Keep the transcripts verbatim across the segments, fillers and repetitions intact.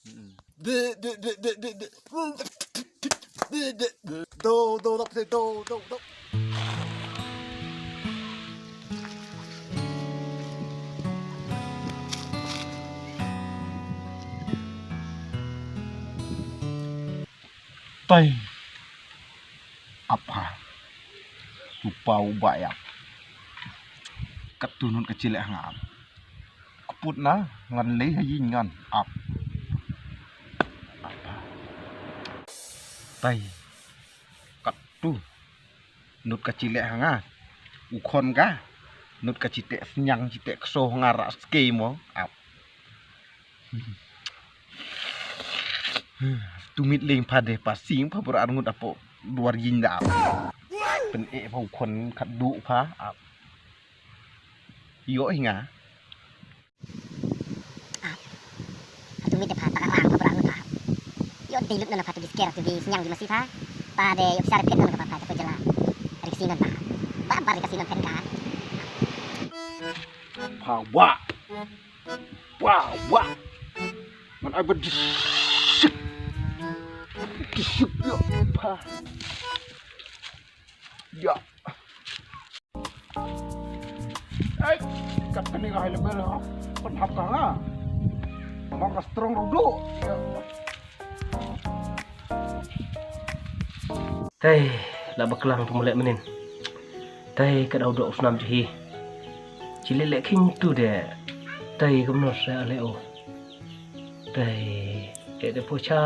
Di, di, di, di, di, di. Di, di, di. Do, do, do, do, do, do. Tai. Ap ha. Supa u ba ïap. Katno nud ka jingeh ha nga. Ka put na ngan leh ha ïing ngan ap. Ap ha. Tai. Katno nud ka jingeh ha nga. U khon ka. Nud ka jingteh sniang jingteh kso ha nga ra skei mo. Ap. Tu mit leng pha de pa sing pha bor ar ngut apo duar yin da ap. Pen e pha u khon khat du pha ap. Yo hi nga. Ap. Tu mit de pha ta rang pha bor ar ngut pha. Yo de lut na pha tu bisker tu bi sniang di masi pha. Pa de yo sar phet na pha pha ta jela. Rik sinan pha. Ba ba rik sinan phet ka. Pha wa. Wah, wah. Ngan ai ba disik. Disik ïa pha. Ïa. Ai, kat kane ka high level ha. Pynhap ka nga. Abang ka strong rudo. Ïa. Tei, la bakla nga pynmleh mynnin. Tei, ka dau dok snam jhi. Chi leh leh khing tu de. Tei, kumno sa leh o. Tei, eh de pocha.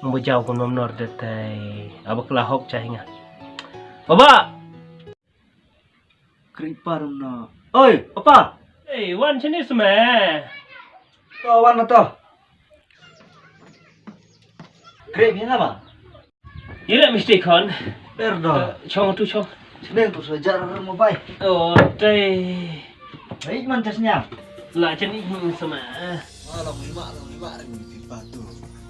Mbo jaw kumno nor de tei. Aba kla hok cha hinga. Baba! Kripa rum no. Oi, papa. Ei, wan sini sma. To wan to. Grep hi na ba? Ira mistake khon. Perdo. Eh, chong tu chong. Sini tu sajar mobile. Oh, tei. Baik man jasnya. La chini sma. Wah, long lima, long lima ring pipa tu.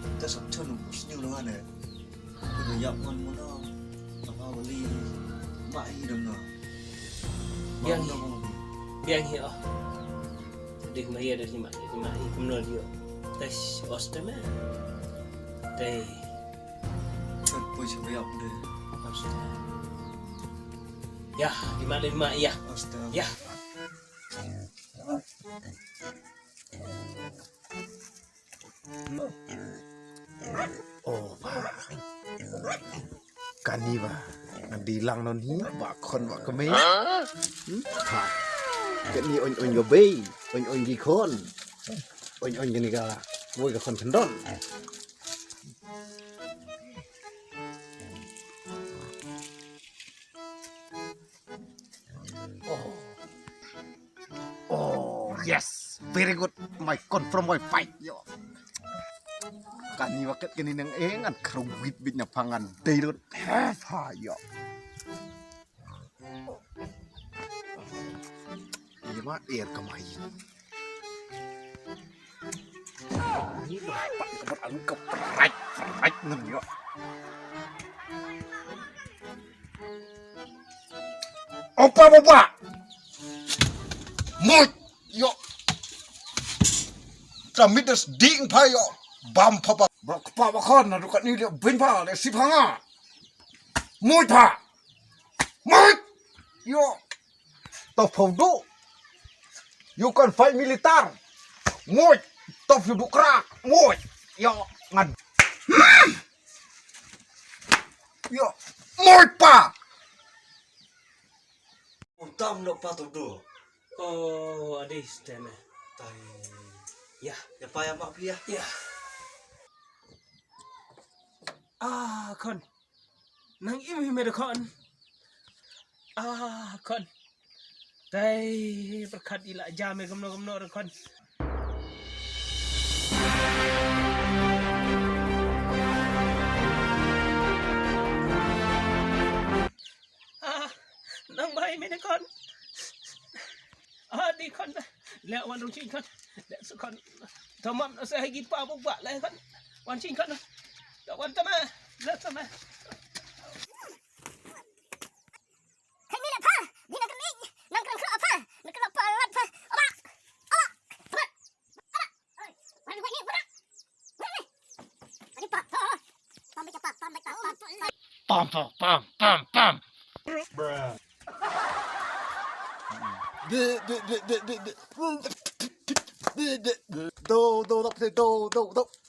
Kita sop chon bus ni ulang ada. Kudu ïap mon mono. Apa beli mak hi dong no. Biang hi. Biang hi oh. Dih maya dah si mak, si mak hi kumno dio. Tes os te me. Te. Pui sa ïap de. Os te. Ya, di mak, di mak ya. Os te. Ya. Oh, ba. Kani ba. Ngan di lang non hi ba khon ba kmie. Hmm? Ha. Kani on on ga bei, on on gi khon. On on gani ga. Woi ga khon khyndon. Oh. Oh, yes. Very good. My confirm my fight. Yo. Kani wakat kani nang eh ngan kru wit bit na pangan. Dei lut. Ha, yo. Iya ma air kamai. Ini dapat kebot anu ke perai, perai ngan yo. Opa boba. Mut yo. Tamit das ding pa yo. Bam pa ba. Bro kpa ba khon na dukat ni dia bin pa le si pa nga. Mut pa. Mut. Yo. Top how do. You can fight militar. Mut. Top you do crack. Mut. Yo. Ngan. Yo, moi pa. Utam no pa tu do. Oh, adi steme. Tai. Ya. Ya pa ya mak pia. Ya. Ah, kon. Nang im hi me de kon. Ah, kon. Tai, berkat ila jam e kumno kumno de kon. Ah, nang bai me ne kon. Ah, di kon. Le wan rung chin kon. Le su kon. Tamam na sa hagi pa bu ba le kon. Wan chin kon. Ta wan tama. Le tama. Kan ni le pa. Ni na kan ni. Nang kan kro pa. Nang kan pa lat pa. Aba. Aba. Aba. Aba. Wan wan ni aba. Pam, pam, pam, pam, pam. Do, do, do, do, do, do.